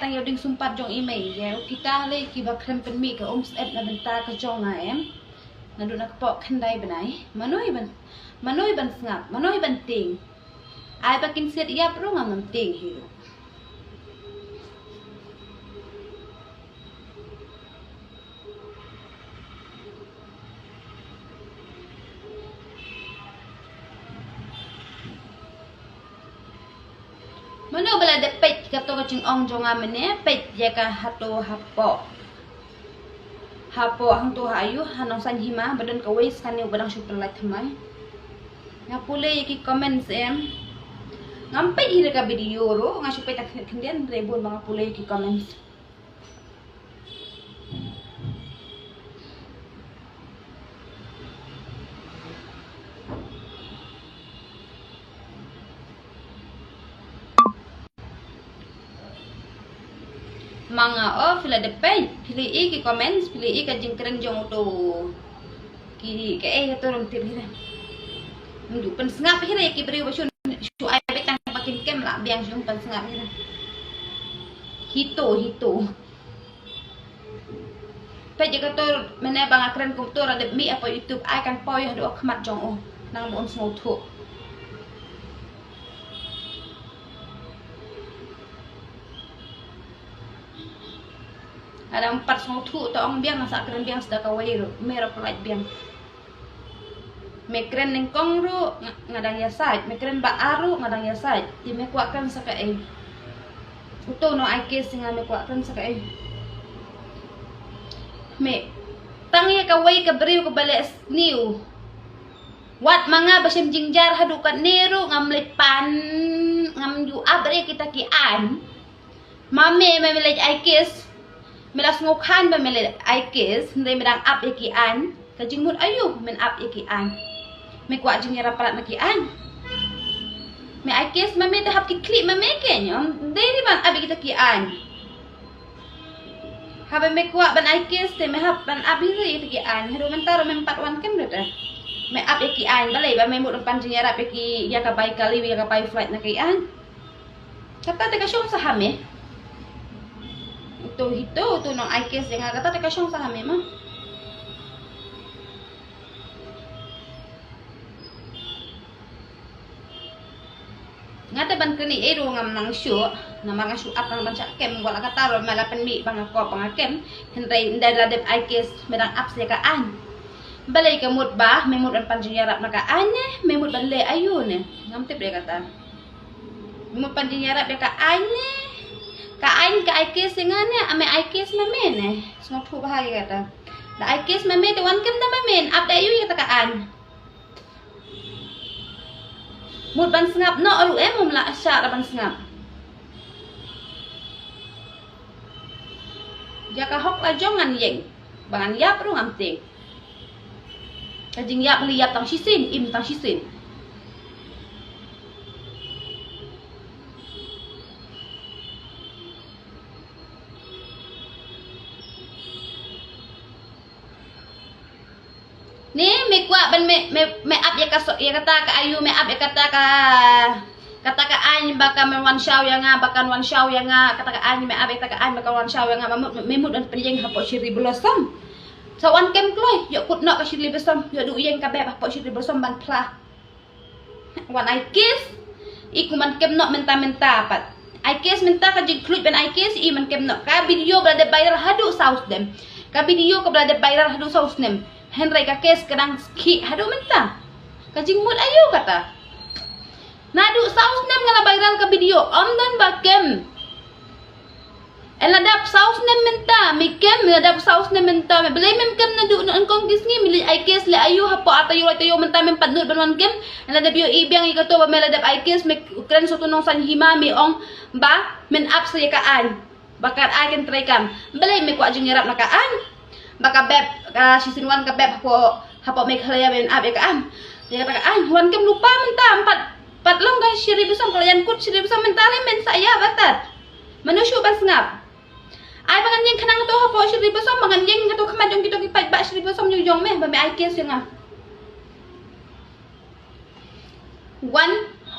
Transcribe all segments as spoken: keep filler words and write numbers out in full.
tang ïa u dieng sumpat jong i mei, ïa u kita lei kiba kren pynmih ka um syep na bynta ka jong nga em. Naduh na ka pok khyndai bnai. Mano i ban, mano i ban sngap, mano i ban tieng. Ai ba kin siat ïap ruh ngam tieng hi ruh. Mano ba la dep peit kato ka jingong jong nga mynne, peit ïa ka hato hapoh. Hapoh hangto ha ayu, ha Nongsain Hima, ba don kawei skane uba dang shu pynlait thymmai. Nga pule ïa ki comments em. Ngam peit hi da ka video ruh, nga shu peit ta khyndiat khyndiat, hynrei bun ba nga pule ïa ki comments. Ma nga, oh, phi la dep peit, phi la i ki comments, phi la i ka jingkren jong uto. Ki, kaei kato ruh ym tip hi re. Ym ju pynsngap hi re ki briew ba shu, shu ai beit tang ba kin kem lah biang, shu pynsngap hi re. Hito, hito. Peit ïa kato mynne ba nga kren kumto, la dep mih hapoh YouTube, ai kan poi haduh ha khmat jong u. Nang ba un sngewthuh. Lada ym pat sngewthuh to ong biang, nga sa kren biang sa da kawei ruh, me ruh pynlait biang. Me kren nyngkong ruh nga, nga dang ïasaid, me kren ba ar ruh nga dang ïasaid. Te me kwah kren sa kaei? Uto u nong ai case ïa nga, me kwah kren sa kaei? Me, tang ïa kawei ka briew kaba leh sniew. Wat ma nga ba shem jingjar haduh katne ruh ngam leit pan, ngam ju ap re kita ki aiñ. Ma me, me, me leit ai case. Me la sngewkhan ba me leit ai case, hynrei me dang ap ïa ki aiñ. Ka jingmut aïu men ap ïa ki aiñ? Me kwah jingïarap palat na ki aiñ? Me ai case ma me te hap ki khlieh ma me, kein ym dei re ban ap ïa kita ki aiñ. Haba me kwah ban ai case te me hap ban ap ïa kita ki aiñ. Haduh mynta ruh mem pat wan kem re te. Me ap ïa ki aiñ, balei ba me mut ban pan jingïarap ïa ki, ïa ka bai kali, ïa ka bai flight na ki aiñ? Kata te ka shong sa ha me. Uto hito, uto u nong ai case ïa nga, kata te ka shong sa ha me ma. Nga te ban kren ei ei ruh ngam nang shuh, namar nga shu ap nang ban shah kem, wat la kata ruh me la pynmih ba nga kop ba nga kem, hynrei ynda la dep ai case me dang ap sa ïa ka aiñ. Balei ka mut ba me mut ban pan jingïarap na ka aiñ ne me mut ban leh aïu ne? Ngam tip re kata. Me mut pan jingïarap ïa ka aiñ ne? Ka aiñ ka ai case ïa nga ne, a me ai case ma me ne? Sngewthuh bha ïa kata. Da ai case ma me te wan kem da ma me, ap da aïu ïa kata ka aiñ? Mut ban sngap noh ruh em, ym lah shah ban sngap. Ïa ka hok la jong ngan ïeng, ba ngan ïap ruh ngam tieng. Ka jingïap ngi ïap tang shisien, im tang shisien. Ni me kwah ban me, me, me ap ïa ka so, ïa kata ka aïu, me ap ïa kata ka, kata ka aiñ ba kan wan shaw ïa nga, ba kan wan shaw ïa nga, kata ka aiñ me ap ïa kata ka aiñ ba kan wan shaw ïa nga, me mut, me mut ban pynïeng hapoh Cherry Blossom. Sa wan kem kloi, ïoh kut noh ka Cherry Blossom, ïoh duh ïeng ka beb hapoh Cherry Blossom ban phla. Wan ai case, i kum ban kem noh mynta mynta pat. Ai case mynta ka jingkhluit ban ai case, i man kem noh. Ka video ba la dep viral haduh saw snem. Ka video ka ba la dep viral haduh saw snem. Hynrei ka case ka dang khih haduh mynta. Ka jingmut aïu kata? Naduh saw snem nga la viral ka video, ym don ba kem. Ynda dap saw snem mynta me kem, ynda dap saw snem mynta me, balei mem kem naduh nyngkong ki sngi? Me leit ai case leh aïu hapoh ar taïew lai taïew mynta mem pat nud ban wan kem? Ynda dap ïohi biang ïa kato ba me la dep ai case, me kren sa uto u nongsan hima, me ong ba men ap sa ïa ka aiñ ba kat ai ken treikam. Balei me kwah jingïarap na ka aiñ? Ba ka beb, ka shisien wan ka beb hapoh, hapoh Meghalaya, men ap ïa ka aiñ. Ïa kata ka aiñ, wan kem lypa mynta, pat, pat long ka Cherry Blossom, ka la ïankut Cherry Blossom mynta, lei men sa ïa ba tad. Mano shuh ban sngap? Ai ba ngan ïeng khnang kato hapoh Cherry Blossom, ba ngan ïeng kato khmat jong kito ki paidbah Cherry Blossom jong jong me, ba me ai case ïa nga. Wan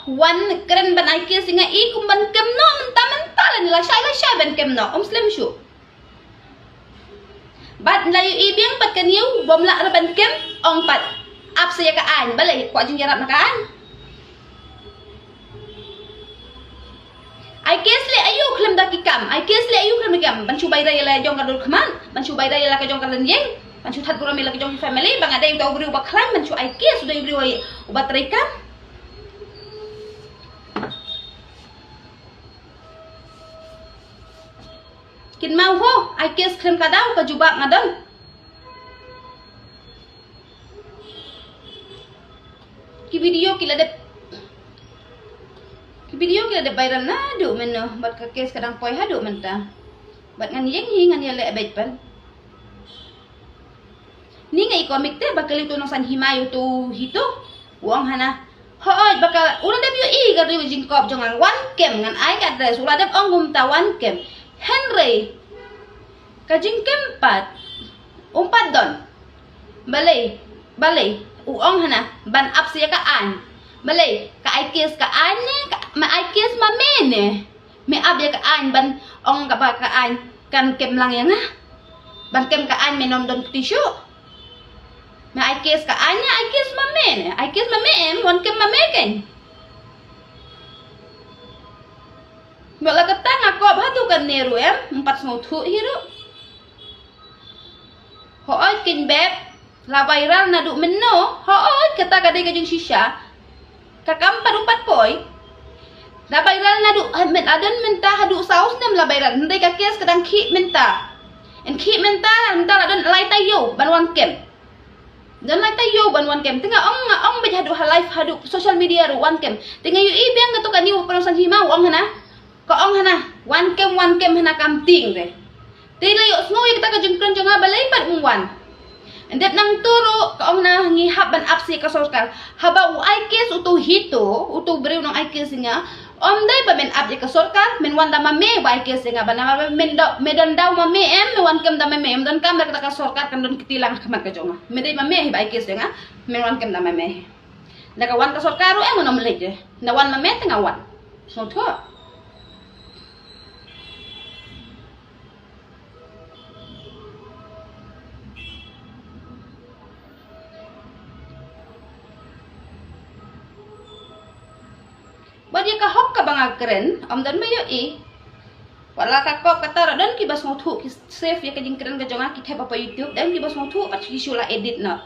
Wan kren ban ai case ïa nga, i kum ban kem noh mynta mynta, la ni la shai la shai ban kem noh, um slem shuh. Bad la ïohi biang pat ka niew bym lah ruh ban kem, ong pat ap sa ïa ka aiñ, balei kwah jingïarap na ka aiñ. Ai case leh aïu khlem da ki kam, ai case leh aïu khlem da ki kam, ban shu bai da ïa la jong ka dur khmat, ban shu bai da ïa la ka jong ka lynñieng, ban shu that burom ïa la ka jong ki family, ba nga dei uta u briew uba khlaiñ, ban shu ai case uta u briew uba trei kam. Kynmaw ho, ai case khlem ka daw ka jubab nga don. Ki video ki la dep, ki video ki la dep viral naduh mynno, bad ka case ka dang poi haduh mynta. Bad ngan ïeng hi ngan ïaleh beit pat. Ni nga i komik te ba kylli utu nongsan hima ïa utu Hito. U ong hana, hooid ba ka u la dep ïohi ka riew jingkop jong nga, wan kem, ngan ai ka address, u la dep ong kumta wan kem. Hynrei ka jingkem pat um pat don. Balei, balei u ong hana ban ap sa ïa ka aiñ. Balei ka ai case ka aiñ ne, ka, ma ai case ma me ne? Me ap ïa ka aiñ ban ong ka ba ka aiñ kan kem lang ïa nga. Ban kem ka aiñ me nym don kti shuh. Me ai case ka aiñ ne, ai case ma me ne? Ai case ma me em, wan kem ma me keiñ. Ba la kata nga kop haduh kane ruh em, ym pat sngewthuh hi ruh. Hooid keiñ beb, la viral naduh mynno, hooid kata ka dei ka jingshisha. Ka kam pat um pat poi. La viral naduh, eh, myn, la don mynta haduh saw snem la viral. Hynrei ka case ka dang khih mynta. Yn khih mynta, mynta la don lai taïew ban wan kem. Don lai taïew ban wan kem. Te nga ong, nga ong beit haduh ha live, haduh social media ruh wan kem. Te nga ïohi biang kato ka niew ha pynlong san hima u ong hana. Ka ong hana, wan kem, wan kem hana kam tieng re. Te la ïohsngew ïa kata ka jingkren jong nga balei pat um wan. Dep nangta ruh ka ong hana ngi hap ban ap sa ïa ka sorkar. Haba u ai case utu Hito, utu briew nong ai case ïa nga. Ym dei ba men ap ïa ka sorkar, men wan da ma me ba ai case ïa nga, ba namar ba men da, me don daw ma me em, me wan kem da ma me, ym don kam da kata ka sorkar kan don kti lang ha khmat ka jong nga. Me dei ma me hi ba ai case ïa nga, men wan kem da ma me. Da ka wan ka sorkar ruh em ngan ym leit de. Da wan ma me te nga wan. Sngewthuh. Bad ïa ka hok kaba nga kren, ym don ba ïohi. Wat la ka kop kata ruh don kiba sngewthuh, ki save ïa ka jingkren ka jong nga ki thep hapoh YouTube, don kiba sngewthuh pat ki shu la edit noh.